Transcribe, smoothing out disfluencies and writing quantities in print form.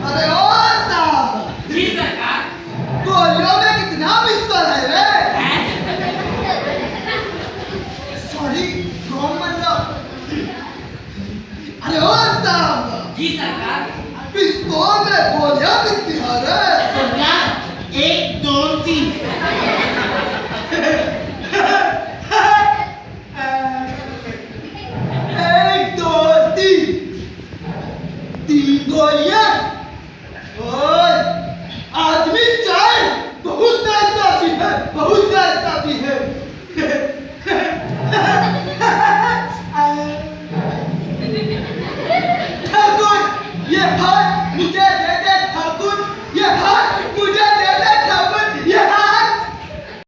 अरे ओ साहब, जी सरकार। गोलियों में कितना पिस्तौल है रे? सॉरी, रॉन्ग मतलब। अरे ओ साहब। जी सरकार। पिस्तौल में गोलियां कितनी है रे? सरकार, एक, दोन, तीन।